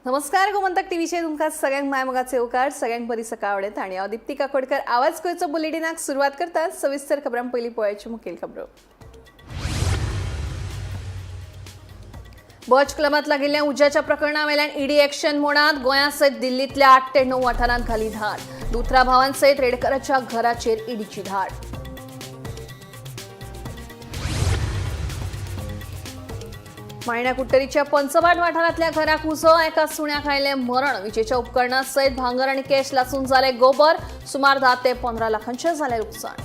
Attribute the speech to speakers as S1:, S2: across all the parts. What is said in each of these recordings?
S1: नमस्कार, गोमंतक टीव्हीचेर तुमकां सगळ्यांक मायमोगाचे येवकार. सगळ्यांक बरी सकाळ आवडत आणि हांव दीप्ती काकोडकर आवाज गोंयचो बुलेटिनाक सुरवात करता. सविस्तर खबरां. पयलीं पळोवयाची मुखेल खबरो. बर्च क्लबांत लागिल्ल्या उज्याच्या प्रकरणा वेल्यान ईडी ऍक्शन मोडात. गोंया सयत दिल्लींतल्या 8 ते 9 वाठारांत घाली धाड. लुथरा भावांसयत रेडकराच्या घराचेर ईडीची धाड. मायण्या कुट्टरीच्या पंचभाट वाठारांतल्या घराक उजो. एका सुण्याक आयलें मरण. विजेच्या उपकरणा सयत भांगर आनी कॅश लासून जाले गोबर. सुमार 10 ते 15 लाखांचें जालें लुकसाण.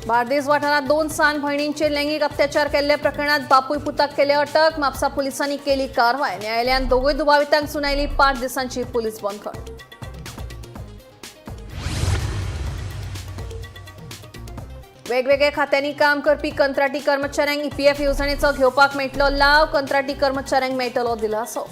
S1: बार्देज वाठारांत 2 सान भयणींचेर लैंगीक अत्याचार केल्ल्या प्रकरणात बापूय पुताक केले अटक. म्हापसा पुलिसांनी केली कारवाय. न्यायालयान दोगूय दुबावितांक सुनायली 5 दिसांची पुलीस बंदखण. वेगवेगळ्या खात्यांनी काम करपी कंत्राटी कर्मचाऱ्यांक ईपीएफ येवजणेचो घेवपाक मेळटलो लाव. कंत्राटी कर्मचाऱ्यांक मेळटलो दिलासो.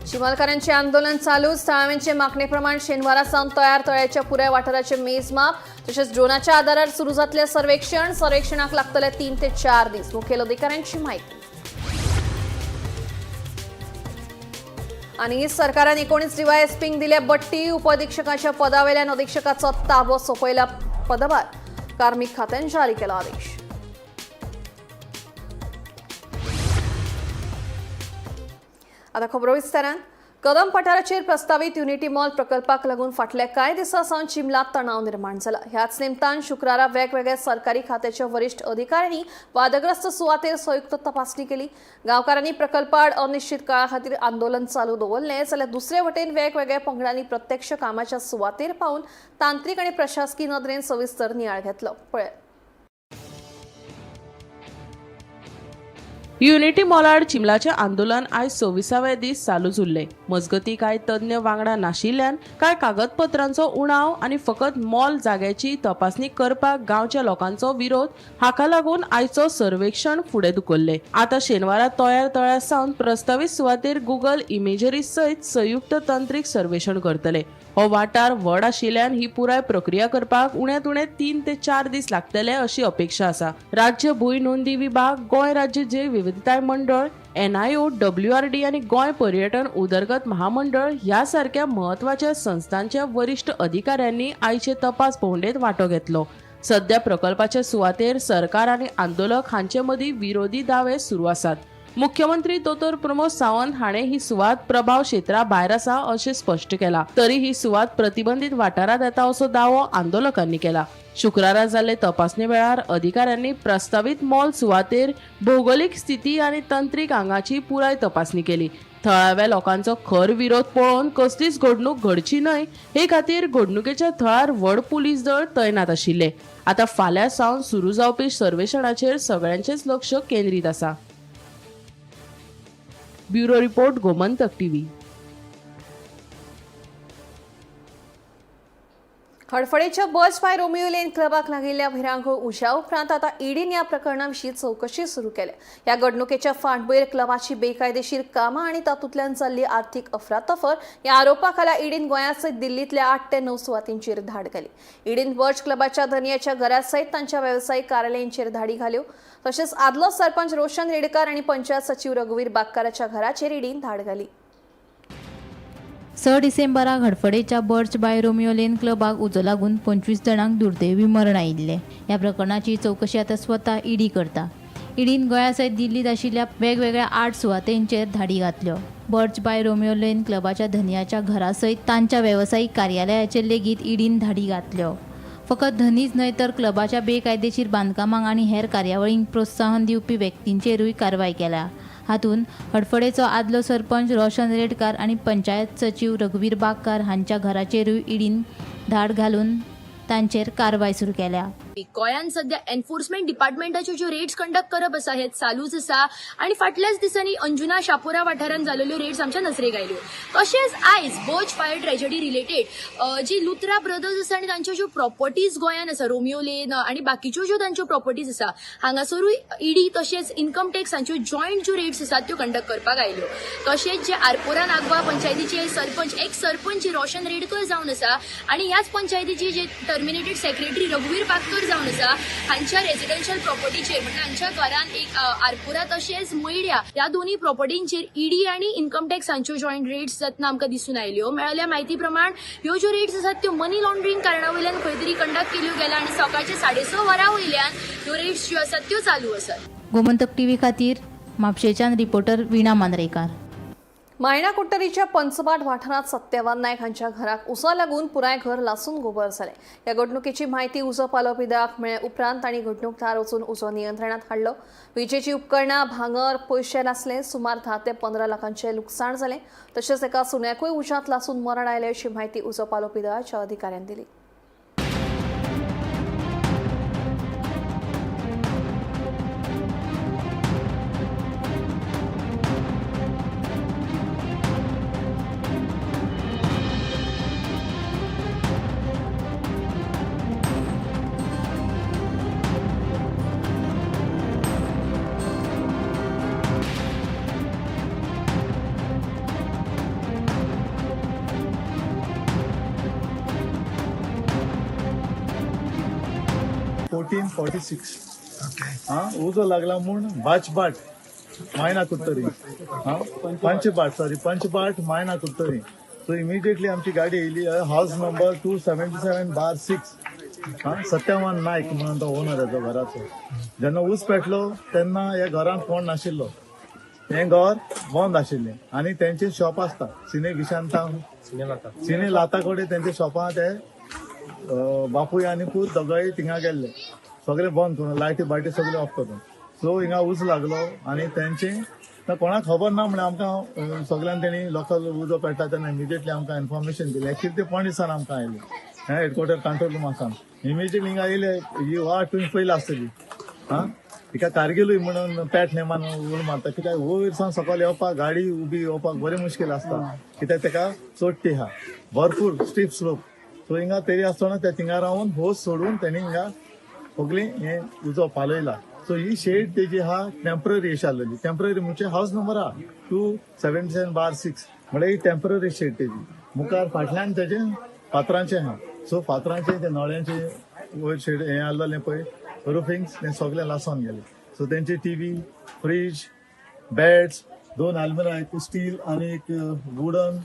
S1: शिमलकारांचे आंदोलन चालू. थळाव्यांचे मागणे प्रमाण शेनवारा सावन तयार तळ्याच्या पुराय वाठाराचे मेजमाप तशेंच ड्रोनाच्या आधारार सुरू जातले सर्वेक्षण. सर्वेक्षणाक लागतले 3 ते 4 दीस. मुखेल अधिकाऱ्यांची माहिती. आणि सरकारान 19 डीवायएसपींक दिल्या बट्टी. उपअधिक्षकाच्या पदावेल्यान अधीक्षकाचो ताबो सोंपयला पदभार. कार्मिक खात्यान जारी केला आदेश. आता खबरो विस्तारान. कदम पठाराचेर प्रस्तावीत युनिटी मॉल प्रकल्पाक लागून फाटल्या कांय दिसां सावन चिमलात तणाव निर्माण जाला. ह्याच निमतान शुक्रारा वेगवेगळ्या सरकारी खात्याच्या वरिश्ठ अधिकाऱ्यांनी वादग्रस्त सुवातेर संयुक्त तपासणी केली. गांवकारांनी प्रकल्पाआड अनिश्चित काळा खातीर आंदोलन चालू दवरलें, जाल्यार दुसरे वटेन वेगवेगळ्या पंगडांनी प्रत्यक्ष कामाच्या सुवातेर पावून तांत्रिक आनी प्रशासकी नदरेन सविस्तर नियाळ घेतलो. पळय.
S2: युनिटी मॉलाआड चिमलाचें आंदोलन आयज 26व्या दीस चालूच उरलें. मजगती कांय तज्ञ वांगडा नाशिल्ल्यान कांय कागदपत्रांचो उणाव आनी फकत मॉल जाग्याची तपासणी करपाक गांवच्या लोकांचो विरोध हाका लागून आयचो सर्वेक्षण फुडें धुकल्लें. आतां शेनवारा तयार तळ्या सावन प्रस्तावीत सुवातेर गुगल इमेजरी सयत संयुक्त तंत्रीक सर्वेक्षण करतले. हो वाठार व्हड आशिल्ल्यान ही पुराय प्रक्रिया करपाक उण्यात उणे 3 ते 4 दीस लागतले अशी अपेक्षा आसा. राज्य भूंय नोंदी विभाग, गोंय राज्य जैव विविधताय मंडळ, NIO, WRD आनी गोंय पर्यटन उदरगत महामंडळ ह्या सारक्या म्हत्वाच्या संस्थांच्या वरिश्ठ अधिकाऱ्यांनी आयचे तपास भोंवडेंत वांटो घेतलो. सध्या प्रकल्पाच्या सुवातेर सरकार आनी आंदोलक हांचे मदीं विरोधी दावे सुरू आसात. मुख्यमंत्री दोतोर प्रमोद सावंत हाणें ही सुवात प्रभाव क्षेत्रा भायर आसा अशें स्पश्ट केलां. तरी ही सुवात प्रतिबंधीत वाठारांत येता असो दावो आंदोलकांनी केला. शुक्रारा जाल्ले तपासणे वेळार अधिकाऱ्यांनी प्रस्तावीत मॉल सुवातेर भौगोलिक स्थिती आनी तंत्रीक आंगाची पुराय तपासणी केली. थळाव्या लोकांचो खर विरोध पळोवन कसलीच घडणूक घडची न्हय हे खातीर घडणुकेच्या थळार व्हड पुलीस दळ तैनात आशिल्ले. आतां फाल्यां सावन सुरू जावपी सर्वेक्षणाचेर सगळ्यांचेच लक्ष केंद्रीत आसा. Bureau report, Gomantak TV.
S1: हडफडेच्या Birch by Romeo Lane क्लबाक लागिल्ल्या भिरांकूळ उज्या उपरांत आतां ईडीन ह्या प्रकरणा विशीं चवकशी सुरू केल्या. ह्या घडणुकेच्या फाटभुंयेर क्लबाची बेकायदेशीर कामां आनी तातूंतल्यान जाल्ली आर्थीक अफरातफर ह्या आरोपा खाला ईडीन गोंया सयत दिल्लींतल्या 8 ते 9 सुवातींचेर धाड घाली. ईडीन बर्च क्लबाच्या धनयाच्या घरा सयत तांच्या वेवसायीक कार्यालयांचेर धाडी घाल्यो. तशेंच आदलो सरपंच रोशन रेडकर आनी पंचायत सचीव रघुवीर बागकाराच्या घराचेर ईडीन धाड घाली.
S3: 6 डिसेंबराक हडफडेच्या बर्च बाय रोमियो लेन क्लबाक उजो लागून 25 जाणांक दुर्दैवी मरण आयिल्लें. ह्या प्रकरणाची चवकशी आतां स्वता ईडी करता. ईडीन गोंया सयत दिल्लींत आशिल्ल्या वेगवेगळ्या 8 सुवातेंचेर धाडी घातल्यो. बर्च बाय रोमियो लेन क्लबाच्या धनयाच्या घरा सयत तांच्या वेवसायीक कार्यालयाचेर लेगीत ईडीन धाडी घातल्यो. फकत धनीच न्हय तर क्लबाच्या बेकायदेशीर बांदकामांक आनी हेर कार्यावळींक प्रोत्साहन दिवपी व्यक्तींचेरूय कारवाय केल्या. हातूंत हडफडेचो आदलो सरपंच रोशन रेडकार आनी पंचायत सचीव रघुवीर बागकार हांच्या घराचेरूय ईडीन धाड घालून तांचेर कारवाय सुरू केल्या.
S4: गोंयांत सध्या एन्फोर्समेंट डिपार्टमेंटाच्यो ज्यो रेड्स कंडक्ट करप आसा हे चालूच आसा आनी फाटल्याच दिसांनी अंजुना शापोरा वाठारांत जाल्ल्यो रेड्स आमच्या नजरेक आयल्यो. तशेंच आयज बर्च फायर ट्रेजडी रिलेटेड जी लुथरा ब्रदर्स आसा आनी तांच्यो ज्यो प्रॉपर्टीज गोंयांत आसा, रोमियो लेन आनी बाकीच्यो ज्यो तांच्यो प्रॉपर्टीज आसा, हांगासरूय ईडी तशेंच इन्कम टॅक्स हांच्यो जॉयंट ज्यो रेड्स आसात त्यो कंडक्ट करपाक आयल्यो. तशेंच जे आरपोरा नागवा पंचायतीचे सरपंच, एक्स सरपंच रोशन रेडकर जावन आसा आनी ह्याच पंचायतीचे जे टर्मिनेटेड सेक्रेटरी रघुवीर पाटकर जावन आसा, हांच्या रेजिडेन्शियल प्रॉपर्टीचेर म्हणजे हांच्या घरान एक आरपोरा तशेंच मयड्या ह्या दोन्ही प्रॉपर्टींचेर ईडी आनी इन्कम टॅक्स हांच्यो जॉयंट रेड्स जातना आमकां दिसून आयल्यो. मेळिल्ल्या म्हायती प्रमाण ह्यो ज्यो रेड्स आसात त्यो मनी लॉन्ड्रींग कारणा वयल्यान खंय तरी कंडक्ट केल्यो गेल्या आनी सकाळचे 6:30 वरां वयल्यान ह्यो रेड्स ज्यो आसात त्यो चालू आसात.
S3: गोमंतक टीव्ही खातीर म्हापशेंच्यान रिपोर्टर वीणा मांद्रेकार.
S1: मायणा कुट्टरीच्या पंचबाट वाठारांत सत्यवान नायक हांच्या घराक उजो लागून पुराय घर लासून गोबर जालें. ह्या घडणुकेची म्हायती उजो पालोवपी दळाक मेळ्ळे उपरांत तांणी घडणूक थळार वचून उजो नियंत्रणात हाडलो. विजेची उपकरणां, भांगर, पयशे लासले. सुमार 10 ते 15 लाखांचें लुकसाण जालें. तशेंच एका सुण्याकूय उज्यांत लासून मरण आयलें अशी म्हायती उजो पालोवपी दळाच्या अधिकाऱ्यान दिली.
S5: 14:46 हा उजो लागला म्हूण बाचबाट मायना कुडतरी, हा पंचबाट, सॉरी पंचबाट मायना कुडतरी. सो इमिजिएटली आमची गाडी येयली. हावस नंबर 277/6, हा सत्यवान नायक म्हणून तो ओनर हेजो घराचो. जेन्ना ऊस पेटलो तेन्ना ह्या घरांत कोण नाशिल्लो, हें घर बंद आशिल्लें आनी तेंचे शॉप आसता सिने विशांता सिने लाता कडेन तेंचे शॉपां ते बापूय आनी पूत दोगांय थिंगा गेल्ले, सगळे बंद करून लायटी बायटी सगळे ऑफ करून. सो हिंगा ऊस लागलो आनी तेंचे कोणाक खबर ना म्हळ्यार आमकां सगळ्यान तेणी लोकल उजो पेट्टा तेन्ना इमिजिएटली आमकां इन्फॉर्मेशन दिलें. एक्चुअली ते पणजेसान आमकां आयले, हें हेडक्वॉर्टर कंट्रोल रूमासान इमिजिएटली हिंगा येयले. ही वाट तुवें पयली आसतली, हा हिका कारगिलूय म्हणून पेट नेमान उड मारता, कित्याक वयर सावन सकयल येवपाक गाडी उबी येवपाक बरें मुश्कील आसता, कित्याक तेका चडटी आहा भरपूर स्टीप स्लोप. सो हिंगा तरी आसतना ते थिंगा रावन होस सोडून तेणी हिंगा सगळी हें उजो पालयला. सो ही शेड तेजी आहा टेम्पररी अशी आसलेली, टेम्पररी म्हणजे हावस नंबर आहा 277/6, म्हळ्यार ही टेम्पररी शेड तेजी. मुखार फाटल्यान तेजें फातरांचें आहा, सो फातरांचें ते नळ्यांचें वयर शेड हें आसलेलें पळय रुफिंग्स तें सगळें लासून गेलें. सो तेंचे टीव्ही, फ्रीज, बेड्स, 2 आलमिरा, एक स्टील आनी एक वुडन,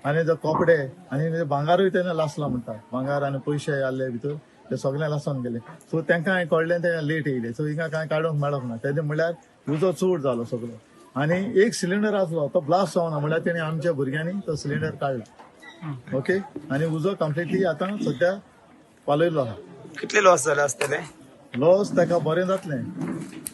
S5: आनी जे कपडे आनी भांगारूय तेन्ना लासला म्हणटा, भांगार आनी पयशे आसले भितर ते सगळे लासून गेले. सो तांकां हांवें कळ्ळें ते लेट येयले. सो हिंगा कांय काडूंक मेळोंक ना, तेजें म्हणल्यार उजो चड जालो सगळो. आनी एक सिलिंडर आसलो तो ब्लास्ट जावना, म्हणल्यार तेणी आमच्या भुरग्यांनी तो सिलिंडर काडला. ओके, आनी उजो कंप्लिटली आतां सद्या पालयल्लो आहा.
S6: कितले लॉस जाला आसतले?
S5: लॉस ताका बरें जातलें,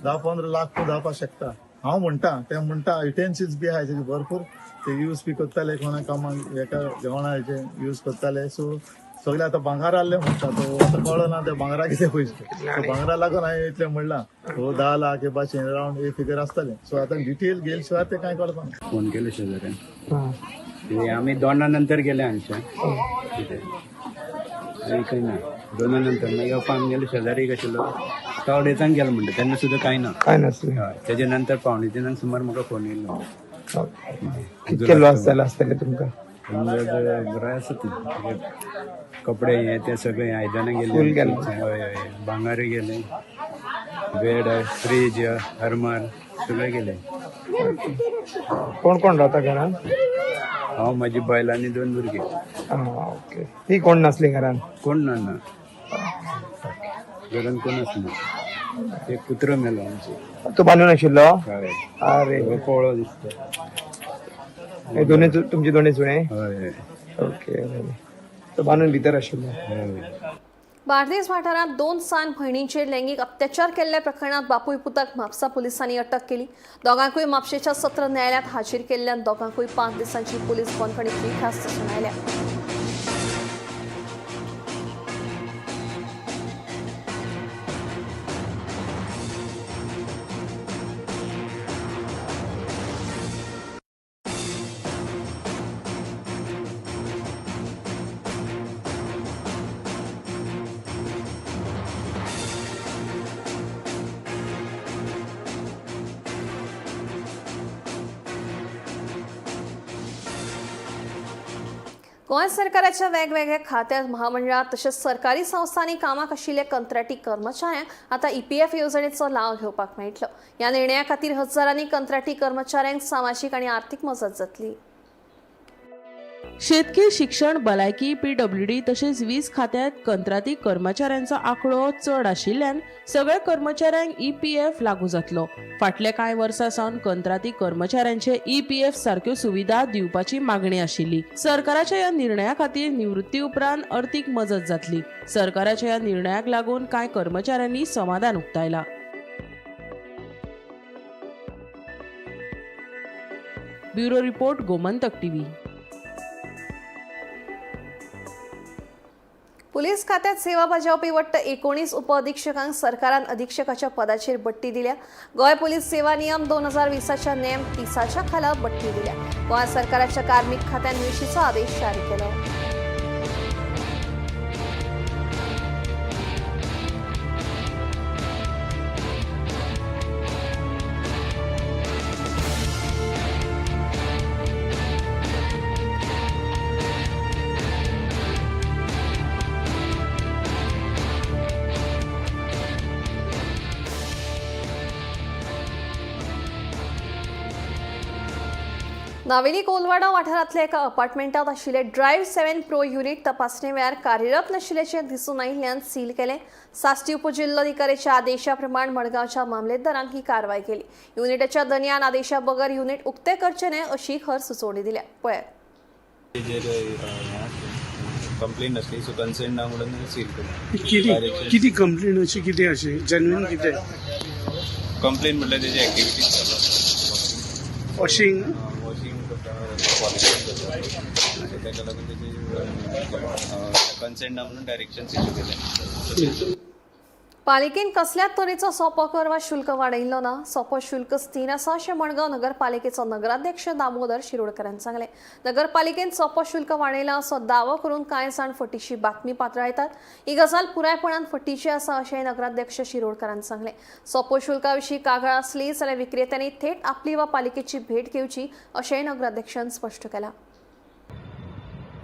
S5: 10-15 लाख जावपाक शकता. हांव म्हणटा ते म्हणटा युटेन्सिल्स बी आहाय तेजे भरपूर, ते यूज बी करताले कोणा कामाक एका जेवणा हेजे यूज करताले. सो सगळे आतां भांगार आहले म्हणटा, तो आतां कळना ते भांगरा कितें पयशे, सो भांगरा लागून हांवें इतलें म्हणलां, हो 10 लाख हे भाशेन रावंड हे फिगर आसतलें. सो आतां डिटेल गेले शिवाय ते कांय कळपाना.
S7: फोन केलो शेजाऱ्यान, ते आमी दोना नंतर गेले हांगच्यान, कितें आनी खंय ना दोना नंतर मागीर येवपा आमगेलो शेजारी एक आशिल्लो तो अडेचांक गेलो म्हणटा, तेन्ना सुद्दां कांय ना.
S6: काय नासलें.
S7: हय, तेजे नंतर 2:45 सुमार म्हाका फोन येयलो.
S6: कितके लॉस जाला आसतले तुमकां?
S7: बरें आसा ती कपडे हे ते सगळे आयदनां
S6: फूल
S7: गेले,
S6: गेले.
S7: हय हय, भांगारूय गेले, बेड, फ्रीज, आरमार सगळे गेले.
S6: कोण कोण रावता घरान?
S7: हांव, म्हाजी बायल आनी 2 भुरगीं.
S6: आं ओके. ती कोण नासली घरान?
S7: कोण ना, ना घरान कोणच ना. एक कुत्रो मेलो आमचो.
S6: तो बांदून आशिल्लो?
S7: हय.
S6: अरे
S7: हो कोळो दिसता.
S6: हे दोन्ही तुमचे दोन्ही सुणे?
S7: हय.
S6: ओके, तो बांदून भितर आशिल्लो.
S7: हय.
S1: बार्देस वाठारांत 2 सान भयणींचेर लैंगीक अत्याचार केल्ल्या प्रकरणात बापूय पुताक म्हापसा पुलिसांनी अटक केली. दोगांकूय म्हापशेच्या सत्र न्यायालयात हाजीर केल्ल्यान दोगांकूय 5 दिसांची पुलीस बंदखणीची ख्यास्त सुनायल्या. गोंय सरकाराच्या वेगवेगळ्या खात्यात, महामंडळात तशेंच सरकारी संस्थांनी कामाक आशिल्ल्या कंत्राटी कर्मचाऱ्यांक आतां ईपीएफ येवजणेचो लाव घेवपाक मेळटलो. ह्या निर्णया खातीर हजारांनी कंत्राटी कर्मचाऱ्यांक सामाजीक आनी आर्थीक मजत जातली.
S2: शेतकी, शिक्षण, भलायकी, पीडब्ल्यूडी तशेंच वीज खात्यांत कंत्राटी कर्मचाऱ्यांचो आंकडो चड आशिल्ल्यान सगळ्या कर्मचाऱ्यांक ईपीएफ लागू जातलो. फाटल्या कांय वर्सां सावन कंत्राटी कर्मचाऱ्यांचे ईपीएफ सारक्यो सुविधा दिवपाची मागणी आशिल्ली. सरकाराच्या ह्या निर्णया खातीर निवृत्ती उपरांत अर्थीक मजत जातली. सरकाराच्या ह्या निर्णयाक लागून कांय कर्मचाऱ्यांनी समाधान उक्तायला. Bureau report, Gomantak TV.
S1: Police खात्यात सेवा बजावपी वट्ट 19 उपअधिक्षकांक सरकारान अधीक्षकाच्या पदाचेर बडटी दिल्या. गोंय पोलीस सेवा नियम 2020च्या नेम 30च्या खाला बडटी दिल्या. गोंय सरकाराच्या कार्मिक खात्यान विशींचो आदेश जारी केलो. नावेली कोलवाडा वाठारांतल्या एका अपार्टमेंटात आशिल्ले ड्रायव्ह 7 प्रो युनिट तपासणे वेळार कार्यरत नाशिल्ल्याचें दिसून आयिल्ल्यान सील केलें. साश्टी उपजिल्लोधिकाऱ्याच्या आदेशा प्रमाण मडगांवच्या मामलेदारान ही कारवाय केली. युनिटाच्या दनयान आदेशा बगर युनिट उक्ते करचे न्हय अशी खर सुचोवणी दिल्या. पळयात.
S8: तेजेर कंप्लेन आसली, सो कन्सेंट ना म्हणून सील केलें.
S9: कितें कितें कंप्लेन अशी कितें अशी जेन्युइन कितें?
S8: कंप्लेन म्हटल्यार तेजी एक्टिविटीज चालू आसा.
S9: वॉशिंग?
S8: वॉशिंग करता, पॉलिशिंग करता, सो ताका लागून तेजी कन्सेंट ना म्हणून डायरेक्शन्स इशू केले.
S1: पालिकेन कसल्याच तरेचो सोपो कर वा शुल्क वाडयल्लो ना. सोपो शुल्क स्थीर आसा अशें मडगांव नगरपालिकेचो नगराध्यक्ष दामोदर शिरोडकरान सांगलें. नगरपालिकेन सोपो शुल्क वाडयला असो दावो करून कांय जाण फटीची बातमी पातळायतात. ही गजाल पुरायपणान फटीची आसा अशेंय नगराध्यक्ष शिरोडकरान सांगलें. सोपो शुल्का विशीं कागाळ आसली जाल्यार विक्रेत्यांनी थेट आपली वा पालिकेची भेट घेवची अशेंय नगराध्यक्षान स्पश्ट केलां.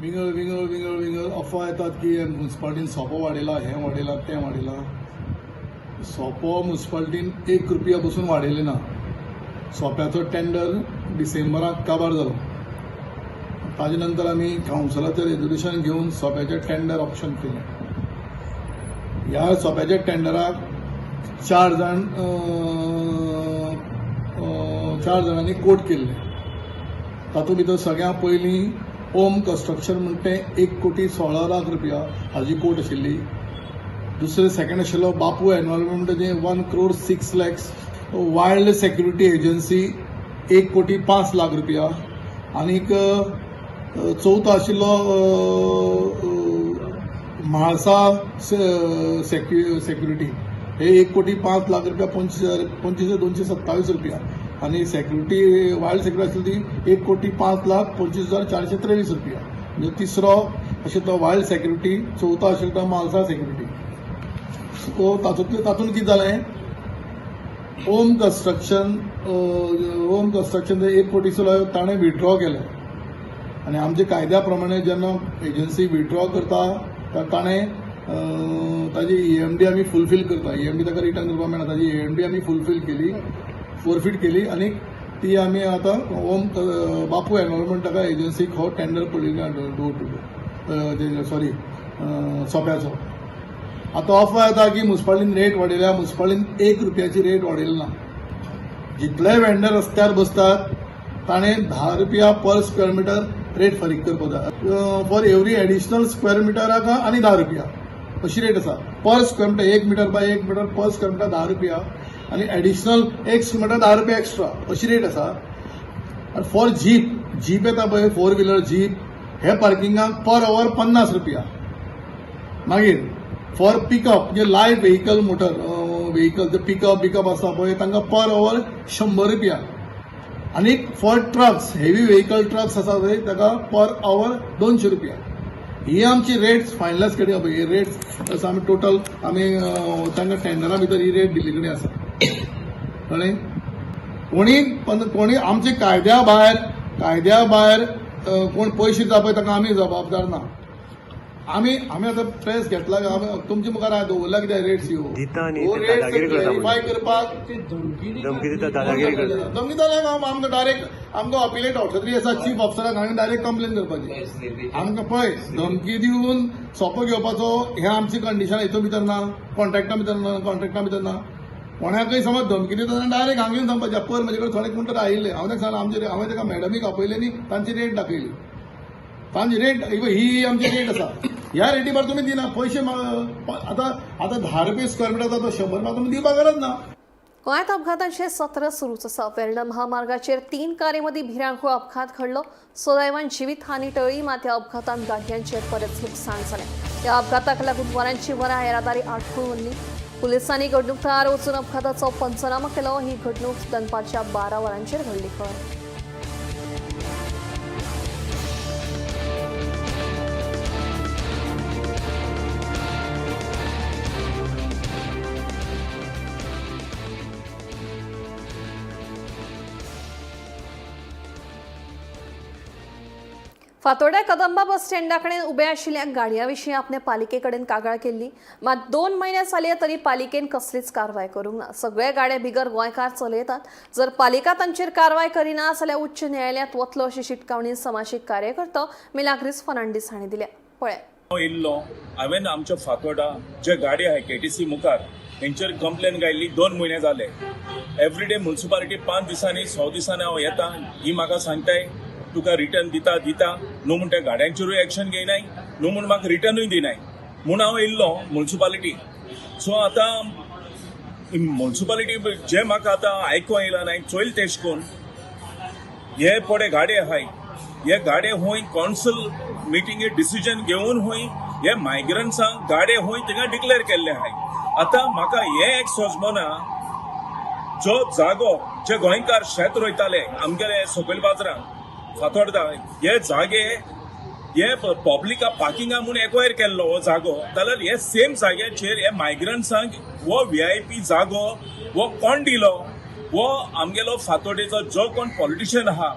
S5: विंगड विंगड विंगड विंगड अफवा येतात की मुन्सिपाल्टीन सोपो वाडयला, हें वाडयलां, तें वाडयलां. सोपो मुन्सिपाल्टीन 1 रुपया पसून वाडयले ना. सोप्याचो टेंडर डिसेंबराक काबार जालो. ताजे नंतर आमी कावन्सिलाचें रेजोल्युशन घेवन सोप्याचें टेंडर ऑप्शन केलें. ह्या सोप्याच्या टेंडराक चार जाणांनी कोट केल्ले. तातूंत भितर सगळ्यां पयलीं ओम कन्स्ट्रक्शन म्हणटा तें 1 कोटी 16 लाख रुपया हाजी कोट आशिल्ली. दुसरें सेकंड आशिल्लो बापू एनवायरमेंट म्हणटा तें 1 crore 6 lakhs. Wild security agency 1 कोटी 5 लाख रुपया. आनीक चवथो आशिल्लो म्हाळसा सेक्युरिटी, हे 1 कोटी 5 लाख रुपया 25 हजार, 25,227 रुपया. आनी सेक्युरिटी, वायल्ड सेक्युरिटी आसली ती 1 कोटी 5 लाख 25 हजार 423 रुपया. म्हणजे तिसरो अशें तो वायल्ड सेक्युरिटी, चवथो आशिल्लो तो म्हालसा सेक्युरिटी. सो तातूंत कितें जालें, ओम कन्स्ट्रक्शन 1 कोटी ताणें विथड्रॉ केलें. आनी आमच्या कायद्या प्रमाणे जेन्ना एजन्सी विथड्रॉ करता तर ताणें ताजी ईएमडी आमी फुलफील करता. ईएमडी ताका रिटर्न करपाक मेळना. ताजी ईएमडी आमी फुलफील केली, फोरफीट केली आनी ती आमी आतां ओम बापू एनवायरमेंट ताका एजन्सीक हो टेंडर पडिल्लो, डोर टू डोर, सॉरी, सोप्याचो. आतां अफवा येता की मुन्सिपाल्टीन रेट वाडयल्या. मुन्सिपाल्टीन 1 रुपयाची रेट वाडयली ना. जितले वेंडर रस्त्यार बसतात ताणें 10 रुपया पर स्क्वेअर मिटर रेट फारीक करपाक जाय. फॉर एवरी एडिशनल स्क्वेअर मिटराक आनी 10 रुपया अशी रेट आसा पर स्क्वेअर मिटर. 1 मिटर बाय 1 मिटर पर स्क्वेअर मिटर 10 रुपया आनी एडिशनल 1 स्क्वेअर मिटर 10 रुपया एक्स्ट्रा अशी रेट आसा. आनी फॉर जीप, जीप येता पळय, फोर व्हिलर जीप, हे पार्किंगाक पर our 50 रुपया. मागीर फॉर पिकअप म्हणजे लायट व्हेकल, मोटर व्हेकल, ते पिकअप बिकअप आसा पळय, तांकां पर our 100 रुपया. आनी for trucks, heavy vehicle trucks आसा पळय, ताका पर our 200 रुपया. ही आमची रेट्स फायनलायज केली. पळय, ही रेट्स आमी टोटल आमी तांकां टेंडरा भितर ही रेट दिल्ली कडेन आसा. कळ्ळें? कोणी पण कोणी आमचे कायद्या भायर
S10: कोण पयशे दिता पळय ताका आमी जबाबदार ना. आमी आमी आतां प्रेस घेतला, आमी तुमचे मुखार दवरला कित्याक रेट्स ह्यो रेट्स क्लॅरिफाय करपाक
S11: धमकी दिता, दादागिरी करता.
S10: धमकी जाल्यार आमकां डायरेक्ट आमकां अपिलेट ऑथॉरिटी आसा, चीफ ऑफिसराक हांगा डायरेक्ट कंप्लेन करपाची. आमकां पळय धमकी दिवन सोपो घेवपाचो हें आमची कंडिशन हितून भितर ना, कॉन्ट्रॅक्टा भितर ना, कॉन्ट्रॅक्टा भितर ना. कोणाकय समज धमकी दिता जाल्यार डायरेक्ट हांगा येवन सांगपाचें. पयर म्हजे कडेन थोडे कोण तर आयिल्ले, हांवें ताका सांगलें आमचे, हांवें ताका मॅडमीक आपयले आनी तांची रेट दाखयली. तांची रेट ही आमची रेट आसा, ह्या रेटी भायर तुमी दिना पयशे. आतां आतां 10 रुपये स्क्वेअर मिटर आसा तो 100 रुपया तुमी दिवपाक गरज ना.
S1: गोंयांत अपघातांचे सत्र सुरूच आसा. वेर्णा महामार्गाचेर 3 कारीं मदीं भिरांकूळ अपघात घडलो. सुदैवान जिवीत हानी टळ्ळी, मात ह्या अपघातांत गाडयांचें बरेंच लुकसाण जालें. ह्या अपघाताक लागून वरांची वरां येरादारी आडखळून उरली. पुलिसांनी घडणूक थळार वचून अपघाताचो पंचनामो केलो. ही घडणूक दनपारच्या 12 वरांचेर घडली खंय. फातोड्या कदंबा बस स्टँडा कडेन उबे आशिल्ल्या गाडयां विशीं आपणे पालिके कडेन कागाळ केल्ली, मात 2 म्हयने जाले तरी पालिकेन कसलीच कारवाय करूंक ना. सगळे गाडे बिगर गोंयकार चलयतात. जर पालिका तांचेर कारवाय करिना जाल्यार उच्च न्यायालयांत वतलो अशी शिटकावणी समाजीक कार्यकर्तो मिलाग्रीस फर्नांडीस हांणी दिल्या. पळय,
S12: हांव येयल्लो, हांवें आमच्या फातोडा जे गाडी आहाय केटीसी मुखार हेंचेर कंप्लेन घायल्ली. 2 म्हयने जाले. एवरीडे म्युन्सिपालिटी 5 दिसांनी 6 दिसांनी हांव येता, ही म्हाका सांगताय तुका रिटर्न दिता दिता न्हू म्हण त्या गाड्यांचेरूय एक्शन घेयनाय, न्हू म्हण म्हाका रिटर्नूय दिनाय म्हूण हांव येयल्लो म्युन्सिपालिटी. सो आतां म्युन्सिपालिटी जे म्हाका आतां आयकों येयला नाय चोयल तेश कोन्न हे पडे गाडे आहाय, हे गाडे हुंय कौन्सिल मिटिंगे डिसिजन घेवन हुंय हे मायग्रंट्सांक गाडे हुंय थिंगा डिक्लेअर केल्ले आहाय. आतां म्हाका हे एक सोजमना, जो जागो जे गोंयकार शेत रोयताले आमगेले सकयल बाजारांत फातोर्डा, हे जागे हे पब्लिका पार्किंगा म्हूण एक्वायर केल्लो हो जागो, जाल्यार हे सेम जाग्याचेर हे मायग्रंट्सांक हो व्हीआयपी जागो हो कोण दिलो? हो आमगेलो फातोर्डेचो जो कोण पॉलिटिशियन आहा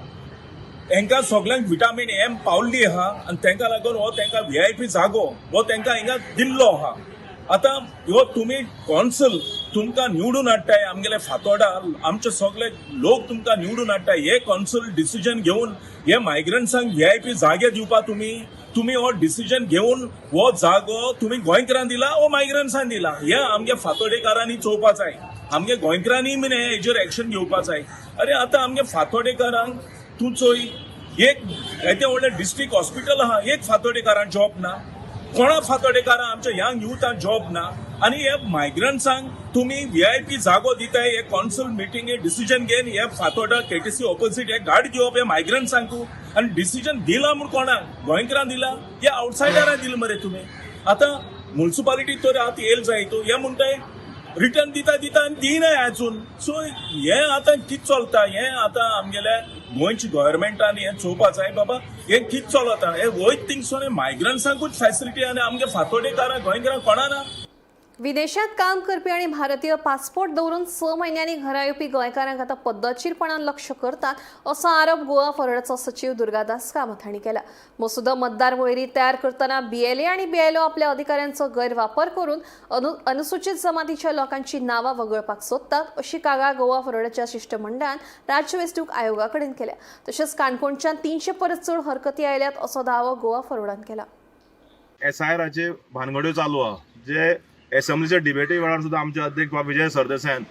S12: हेंकां सगल्यांक विटामीन एम पावल्ली आहा आनी तेंकां लागून हो तेंकां व्हीआयपी जागो हो तेंकां हिंगा दिल्लो आहा. आतां ह्यो तुमी कौन्सिल तुमकां निवडून हाडटाय, आमगेले फातोर्डा आमचे सगळे लोक तुमकां निवडून हाडटाय, हे कौन्सिल डिसिजन घेवन हे मायग्रंट्सांक व्हीआयपी जागे दिवपा तुमी तुमी हो डिसिजन घेवन हो जागो तुमी गोंयकारांक दिला वो मायग्रंट्सांक दिला, हे आमगे फातोर्डेकारांनी चोवपा जाय. आमगे गोंयकारांनी बीन हेजेर एक्शन घेवपा जाय. अरे आतां आमगे फातोर्डेकारांक तूं चोय, एक येदें व्हडलें डिस्ट्रिक्ट हॉस्पिटल आहा, एक फातोर्डेकारांक जॉब ना, कोणा फातोर्डेकारांक आमच्या यंग युथांक जॉब ना, आनी हे मायग्रंट्सांक तुमी व्हीआयपी जागो दिताय. हे कौन्सिल मिटिंगे डिसिजन घेवन हे फातोर्डा केटीसी ऑपोजीट हे गाडी दिवप हे मायग्रंट्सांक, आनी डिसिजन दिला म्हूण कोणाक गोंयकारांक दिला, हे आवटसायडरांक दिला मरे तुमी. आतां म्युन्सिपालिटी तर आतां येयल जाय तूं हे म्हणटाय रिटर्न दिता दिता आनी दिनाय आजून. सो हे आतां कितें चलता हें आतां आमगेल्या गोंयच्या गव्हर्मेंटान हें चोवपा जाय बाबा, हें कितें चलता हें वयत थिंगसून मायग्रंट्सांकूच फॅसिलिटी आनी आमगे फातोर्डेकारांक गोंयकारांक कोणा ना.
S1: विदेशात काम करपी आणि भारतीय पासपोर्ट दवरून 6 महिन्यांनी घरा येवपी गोंयकारांक आतां पद्दतशीरपणान लक्ष करतात असो आरोप गोवा फॉरवर्डाचो सचीव दुर्गादास कामत हांणी केला. मसुदो मतदार वळेरी तयार करतना बीएलए आणि बीएलओ आपल्या अधिकाऱ्यांचो गैरवापर करून अनुसूचित जमातीच्या लोकांची नावां वगळपाक सोदतात अशी कागाळ गोवा फॉरवर्डाच्या शिष्टमंडळान राज्य वेंचणूक आयोगा कडेन केल्या. तशेंच काणकोणच्यान 300 परस चड हरकती आयल्यात असो दावो गोवा फॉरवर्डान केला.
S13: एसआयआराचे भानगड्यो चालू आहा, जे एसेंब्लीच्या डिबेटी वेळार सुद्दां आमचे अध्यक्ष बाब विजय सरदेसायान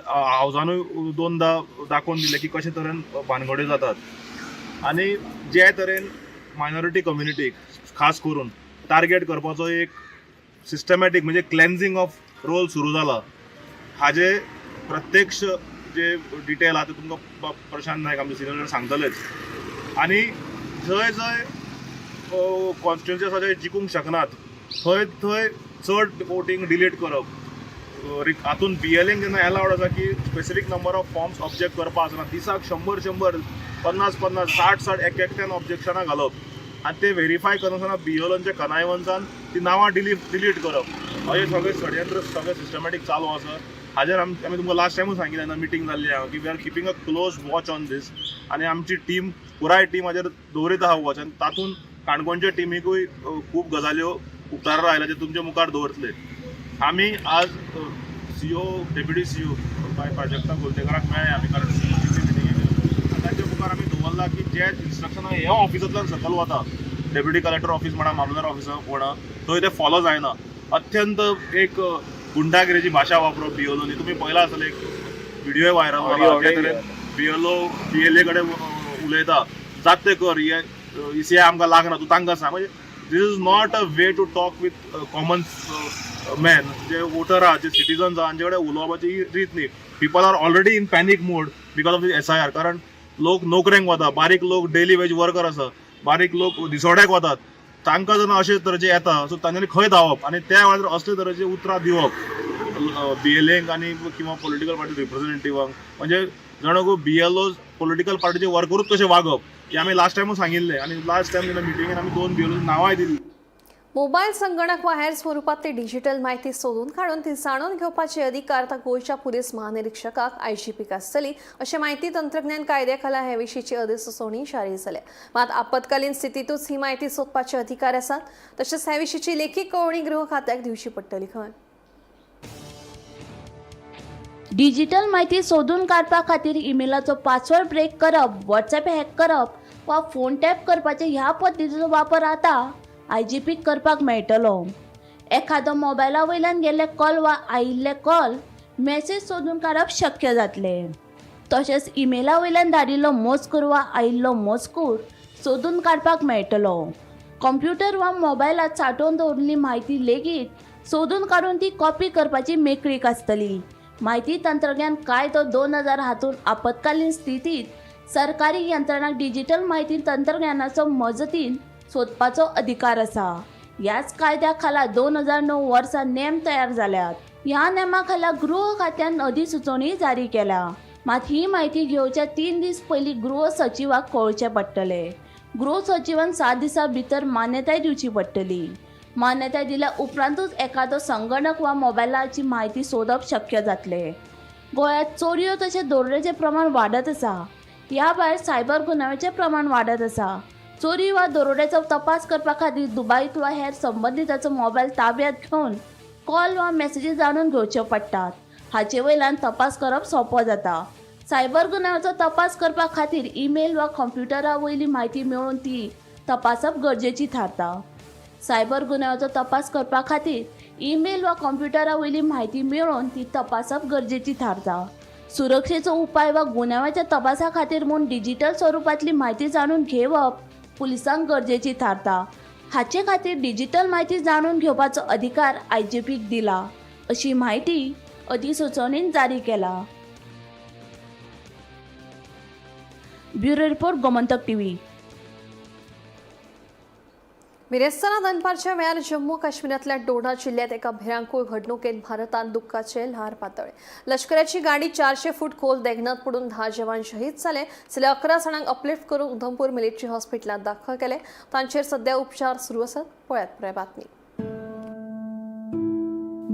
S13: हावजानूय 2दा दाखोवन दिलें की कशे तरेन भानगड्यो जातात आनी जे तरेन मायनॉरिटी कम्युनिटीक खास करून टार्गेट करपाचो एक सिस्टमॅटीक म्हणजे क्लेन्झींग ऑफ रोल सुरू जाला. हाजे प्रत्यक्ष जे डिटेल आहा ते तुमकां प्रशांत नायक आमचे सिनियर सांगतलेच. आनी जंय जंय कॉन्स्टिट्युन्सी आसा जे जिखूंक शकनात थंय थंय चड वोटींग डिलीट करप, हातून बीएलएन जेन्ना एलावड आसा की specific number of forms object करपाक आसना, दिसाक 100 100 50 50 60 60 एक एकट्यान ऑब्जेक्शनां घालप आनी ते व्हेरीफाय करनासतना बीएलओनच्या कनायवन्सान ती नांवां डिलीट करप, अशें सगळें षडयंत्र सगळें सिस्टमॅटीक चालू आसा. हाजेर आमी तुमकां लास्ट टायमूय सांगिल्लें जेन्ना मिटींग जाल्ली आहा की we are keeping a close watch on this आनी आमची टीम पुराय टीम हाजेर दवरीत आहा वॉच आनी तातूंत काणकोणच्या टिमीकूय खूब गजाल्यो उक्ताडार आयल्या जे तुमच्या मुखार दवरतले. आमी आज सीओ, डेप्युटी सीओ बाय प्राजक्ता गोलतेकाराक मेळ्ळे आमी, कारण सीओ मिटिंगेक तांच्या मुखार आमी दवरला की जे इन्स्ट्रक्शनां ह्या ऑफिसांतल्यान सकयल वता, डेप्युटी कलेक्टर ऑफिस म्हणा, मामलेदार ऑफिस म्हणा, थंय ते फॉलो जायना. अत्यंत एक गुंडागिरीची भाशा वापरप बीएलओनी. तुमी पळयला आसतलें, एक व्हिडिओ व्हायरल जाला, जे तरेन बीएलओ बीएलए कडेन उलयता, जात ते कर, हे ईसीआय आमकां लागना, तूं तांकां सांग. म्हणजे this is not a way to talk with common man. J water आहा, जे सिटीजन्स आहा, हांचे कडेन उलोवपाची ही रीत न्ही. People are already in panic mode because of the SIR. कारण लोक नोकरेक वता, बारीक लोक डेली वेज वर्कर आसा, बारीक लोक दिसवड्याक वतात, तांकां जेन्ना अशे तरेचे येता सो तांच्यांनी खंय धांवप? आनी त्या वेळार असले तरेची उतरां दिवप बीएलएंक आनी किंवा पॉलिटिकल पार्टी रिप्रेझेंटेटिवांक, म्हणजे जणू बीएलओ पॉलिटिकल पार्टीचे वर्करूच कशें वागप, हें आमी लास्ट टायमूच सांगिल्लें. आनी लास्ट टायम जेन्ना मिटिंगेन आमी दोन बीएलओ नांवांय दिल्लीं.
S1: मोबायल, संगणक वा हेर स्वरुपांतली डिजिटल माहिती सोदून काडून ती जाणून घेवपाचे अधिकार आतां गोंयच्या पुलीस महानिरीक्षकाक, आयजीपीक आसतली अशें माहिती तंत्रज्ञान कायद्या खाला हे विशींची अधिसुचोवणी जारी जाल्या. मात आपत्कालीन स्थितीतूच ही माहिती सोदपाचे अधिकार आसात. तशेंच हे विशींची लेखी कळोवणी गृह खात्याक दिवची पडटली खंय.
S14: डिजिटल म्हायती सोदून काडपा खातीर इमेलाचो पासवर्ड ब्रेक करप, वॉट्सएप हॅक करप वा फोन टॅप करपाचे ह्या पद्दतीचो वापर आतां आयजीपीक करपाक मेळटलो. एखादो मोबायला वयल्यान गेल्ले कॉल वा आयिल्ले कॉल मॅसेज सोदून काडप शक्य जातलें. तशेंच इमेला वयल्यान धाडिल्लो मजकूर वा आयिल्लो मजकूर सोदून काडपाक मेळटलो. कंप्युटर वा मोबायलात सांठोवन दवरिल्ली म्हायती लेगीत सोदून काडून ती कॉपी करपाची मेकळीक आसतली. म्हायती तंत्रज्ञान कायदो 2000 हातूंत आपत्कालीन स्थितीत सरकारी यंत्रणांक डिजिटल म्हायती तंत्रज्ञानाचो मजतीन सोदपाचो अधिकार आसा. ह्याच कायद्या खाला 2009 वर्सा नेम तयार जाल्यात. ह्या नेमा खाला गृह खात्यान अधिसुचोवणी जारी केल्या. मात ही म्हायती घेवच्या 3 दीस पयलीं गृह सचिवाक कळोवचें पडटलें. गृह सचिवान 7 दिसां भितर मान्यताय दिवची पडटली. मान्यताय दिल्या उपरांतूच एखादो संगणक वा मोबायलाची म्हायती सोदप शक्य जातलें. गोंयांत चोरयो तशें दरोड्याचें प्रमाण वाडत आसा. ह्या भायर सायबर गुन्यांवाचें प्रमाण वाडत आसा. चोरी वा दरोड्याचो तपास करपा खातीर दुबावीत वा हेर संबंदिताचो मोबायल ताब्यांत घेवन कॉल वा मॅसेजी जाणून घेवच्यो पडटात. हाचे वयल्यान तपास करप सोंपो जाता. सायबर गुन्यांवाचो तपास करपा खातीर ईमेल वा कंप्युटरा वयली म्हायती मेळोवन ती तपासप गरजेची थारता. सायबर गुन्यांवाचो तपास करपा खातीर ईमेल वा कंप्युटरा वयली म्हायती मेळोवन ती तपासप गरजेची थारता. सुरक्षेचो उपाय वा गुन्यांवाच्या तपासा खातीर म्हूण डिजिटल स्वरुपांतली म्हायती जाणून घेवप पुलिसांक गरजेची थारता. हाचे खातीर डिजिटल म्हायती जाणून घेवपाचो अधिकार आयजीपीक दिला, अशी म्हायती अधिसुचोवणेन जारी केला. Bureau report, Gomantak TV.
S1: बिरेस्तारा दनपारच्या वेळार जम्मू काश्मीरांतल्या डोडा जिल्ह्यात एका भिरांकूळ घडणुकेत भारतांत दुख्खाचे ल्हार पातळ्ळे. लष्कराची गाडी 400 फूट खोल देगणात पडून 10 जवान शहीद जाले, जाल्यार 11 जाणांक अपलिफ्ट करून उधमपूर मिलिटरी हॉस्पिटलांत दाखल केले. तांचेर सध्या उपचार सुरू आसात. पळयात पुराय बातमी.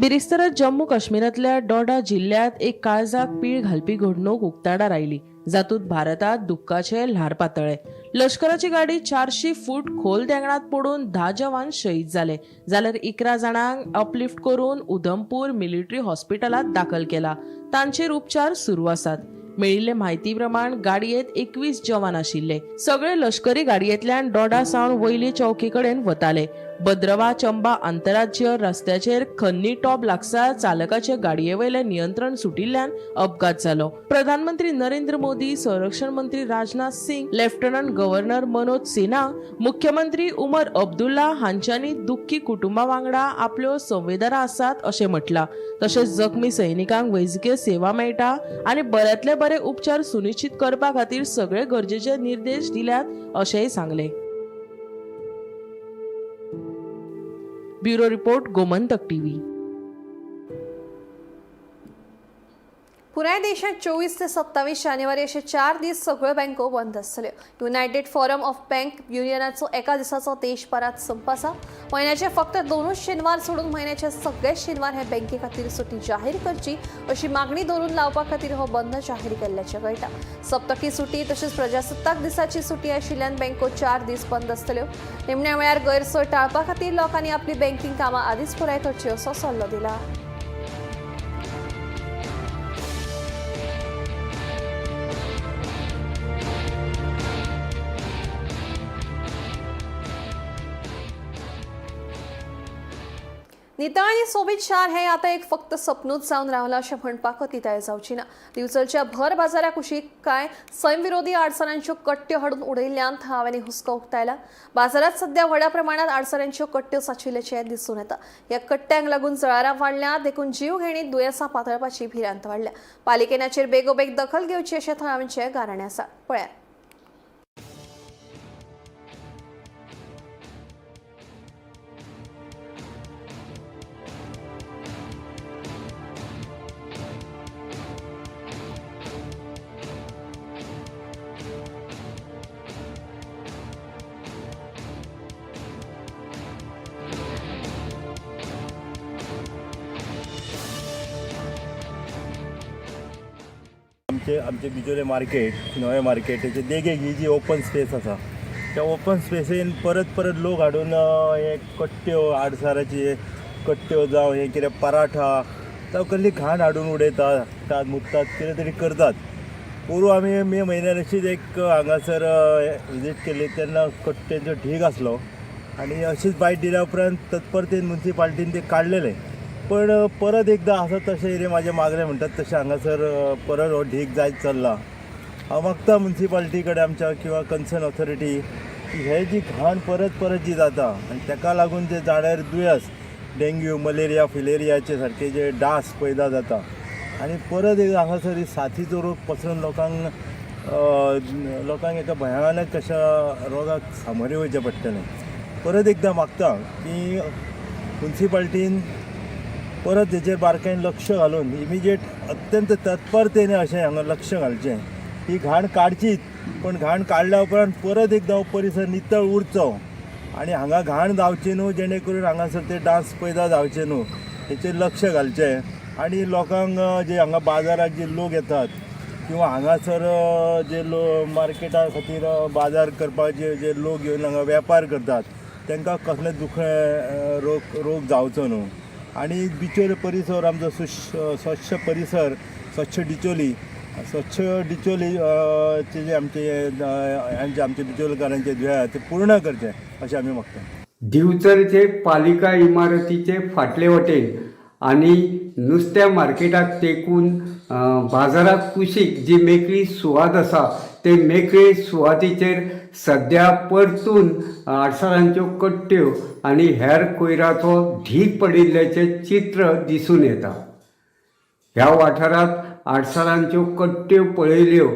S2: बिरेस्तारा जम्मू काश्मीरांतल्या डोडा जिल्ह्यांत एक काळजाक पीळ घालपी घडणूक उक्ताडार आयली, जातूंत भारतात दुख्खाचे ल्हार पातळ्ळे. लष्कराची गाडी 400 फूट खोल देंगणात पडून 10 जवान शहीद जाले, जाल्यार 11 जाणांक अपलिफ्ट करून उधमपूर मिलिटरी हॉस्पिटलांत दाखल केला. तांचेर उपचार सुरू आसात. मेळिल्ले म्हायती प्रमाण गाडयेत 21 जवान आशिल्ले. सगळे लष्करी गाडयेंतल्यान डोडा सावन वयले चौकी कडेन वताले. भद्रवा चंबा आंतरराज्य रस्त्याचेर खन्नी टॉप लागसार चालकाचे गाडयेवयलें नियंत्रण सुटिल्ल्यान अपघात जालो. प्रधानमंत्री नरेंद्र मोदी, संरक्षण मंत्री राजनाथ सिंग, लेफ्टनंट गव्हर्नर मनोज सिन्हा, मुख्यमंत्री उमर अब्दुल्ला हांच्यांनी दुख्खी कुटुंबा वांगडा आपल्यो संवेदना आसात अशें म्हटलां. तशेंच जखमी सैनिकांक वैजकीय सेवा मेळटा आनी बऱ्यांतले बरे उपचार सुनिश्चित करपा खातीर सगळे गरजेचे निर्देश दिल्यात अशेंय सांगलें. Bureau report, Gomantak TV.
S1: पुराय देशात 24 ते 27 जानेवारी अशे 4 दीस सगळ्यो बँको बंद आसतल्यो. युनायटेड फोरम ऑफ बँक युनियनाचो एका दिसाचो देशभरात संप आसा. म्हयन्याचे फक्त 2 शेनवार सोडून म्हयन्याचे सगळे शेनवार हे बँके खातीर सुटी जाहीर करची अशी मागणी धरून लावपा खातीर हो बंद जाहीर केल्ल्याचें कळटा. सप्तकी सुटी तशीच प्रजासत्ताक दिसाची सुटी आशिल्ल्यान बँको 4 दीस बंद आसतल्यो. निमण्या वेळार गैरसोय टाळपा खातीर लोकांनी आपली बँकिंग कामां आदींच पुराय करची असो सल्लो दिला. नितळ आनी सोबीत शार हें आतां एक फक्त सपनूच जावन रावलां अशें म्हणपाक अतिताय जावची ना. दिवचलच्या भर बाजारा कुशीक कांय सैमविरोधी आडसरांच्यो कट्ट्यो हाडून उडयल्ल्यान थळाव्यांनी हुस्को उक्तायला. बाजारांत सध्या व्हडा प्रमाणात आडसरांच्यो कट्ट्यो साचिल्ल्याचें दिसून येता. ह्या कट्ट्यांक लागून जळारां वाडल्या, देखून जीवघेणी दुयेंसां पातळपाची भिरांत वाडल्या. पालिकेन हाचेर बेगोबेग दखल घेवची अशें थळाव्यांचें गाराणें आसा. पळयात.
S11: आमचे आमचे बिचोले मार्केट, नवें मार्केट, तेचे देगेक ही जी ओपन स्पेस आसा त्या ओपन स्पेसीन परत परत लोक हाडून हे कट्ट्यो, आडसाराची कट्ट्यो जावं हे कितें पराठा जावं कसली घाण हाडून उडयतात, मुततात, कितें तरी करतात. पोरूं आमी मे म्हयन्यान अशीच एक हांगासर विजीट केली तेन्ना कट्ट्यांचो ढीग आसलो आनी अशीच बायट दिल्या उपरांत तत्परतेन मुन्सिपाल्टीन ते काडलेले. पण परत एकदा आसा तशें कितें म्हाजें मागणें म्हणटात तशें हांगासर परत हो ढीग जायत चल्ला. हांव मागता मुन्सिपाल्टी कडेन आमच्या किंवा कन्सर्न ऑथॉरिटी की हे जी घाण परत परत जी जाता आनी ताका लागून जे जाण्यार दुयेंस डेंग्यू, मलेरिया, फिलेरियाचे सारके जे डास पैदा जाता आनी परत एकदा हांगासर ही साथीचो रोग पसरून लोकांक लोकांक एका भयानक अशा रोगाक सामोरे वयचें पडटलें. परत एकदां मागता की मुन्सिपाल्टीन परत हेचेर बारकायेन लक्ष घालून इमिजिएट अत्यंत तत्परतेने अशें हांगा लक्ष घालचें. ही घाण काडचीच, पण घाण काडल्या उपरांत परत एकदां हो परिसर नितळ उरचो आनी हांगा घाण जावची न्हू, जेणे करून हांगासर ते डास पैदा जावचे न्हू हेचेर लक्ष घालचें. आनी लोकांक जे हांगा बाजाराक जे लोक येतात किंवा हांगासर जे लोक मार्केटा खातीर बाजार करपाक जे लोक येवन हांगा वेपार करतात तांकां कसलें दुखणें रोग जावचो न्हू. आनी बिचोले परिसर आमचो स्वच्छ परिसर, स्वच्छ डिचोली, स्वच्छ डिचोली जे आमचे आमचे बिचोलकारांचे ध्येय ते पूर्ण करचें अशें आमी मागता.
S15: दिवचलचे पालिका इमारतीचे फाटले वटेन आनी नुस्त्या मार्केटाक तेकून बाजाराक कुशीक जी मेकळी सुवात आसा ते मेकळे सुवातीचेर सद्या परतून आडसरांच्यो कट्ट्यो आनी हेर कोयराचो ढीग पडिल्ल्याचें चित्र दिसून येता. ह्या वाठारांत आडसरांच्यो कट्ट्यो पळयल्यो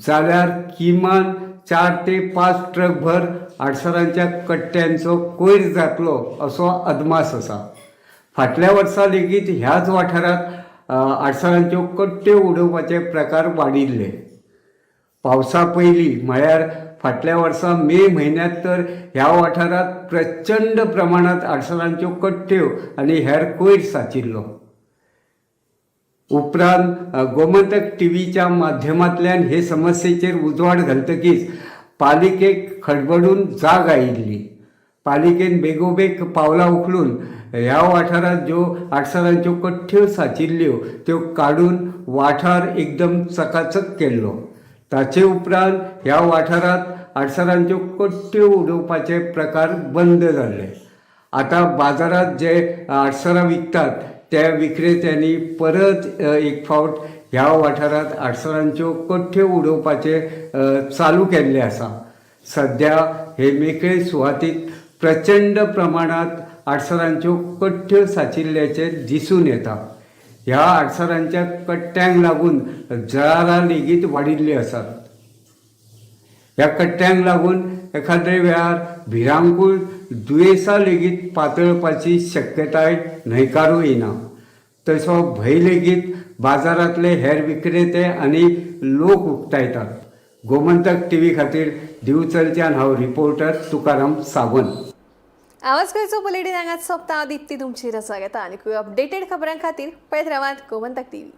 S15: जाल्यार किमान 4 ते 5 ट्रक भर आडसरांच्या कट्ट्यांचो कोयर जातलो असो अदमास आसा. फाटल्या वर्सा लेगीत ह्याच वाठारांत आडसरांच्यो कट्ट्यो उडोवपाचे प्रकार वाडिल्ले. पावसा पयलीं म्हळ्यार फाटल्या वर्सा मे म्हयन्यांत तर ह्या वाठारांत प्रचंड प्रमाणांत आडसरांच्यो कट्ट्यो आनी हेर कोयर साचिल्लो. उपरांत गोमंतक टीव्हीच्या माध्यमांतल्यान हे समस्येचेर उजवाड घालतकीच पालिकेक खडबडून जाग आयिल्ली. पालिकेन बेगोबेग पावलां उखलून ह्या वाठारांत ज्यो आडसरांच्यो कट्ट्यो साचिल्ल्यो त्यो काडून वाठार एकदम चकाचक केल्लो. ताचे उपरांत ह्या वाठारांत आडसरांच्यो कट्ट्यो उडोवपाचे प्रकार बंद जाल्ले. आतां बाजारांत जे आडसरां विकतात त्या विक्रेत्यांनी परत एक फावट ह्या वाठारांत आडसरांच्यो कट्ट्यो उडोवपाचे चालू केल्ले आसा. सद्या हे मेकळे सुवातीत प्रचंड प्रमाणांत आडसरांच्यो कट्ट्यो साचिल्ल्याचें दिसून येता. ह्या आडसरांच्या कट्ट्यांक लागून जळारां लेगीत वाडिल्लीं आसात. ह्या कट्ट्यांक लागून एखाद्रे वेळार भिरांकूळ दुयेंसां लेगीत पातळपाची शक्यताय न्हयकारूं येना. तसो भंय लेगीत बाजारांतले हेर विक्रेते आनी लोक उक्तायतात. गोमंतक टीव्ही खातीर दिवचलच्यान हांव रिपोर्टर तुकाराम सावंत.
S1: आवाज गोंयचो बुलेटीन हांगाच सोंपता. दीप्ती तुमची रजा घेता आनी अपडेटेड खबरां खातीर पळयत रावात गोमंतक टीव्ही.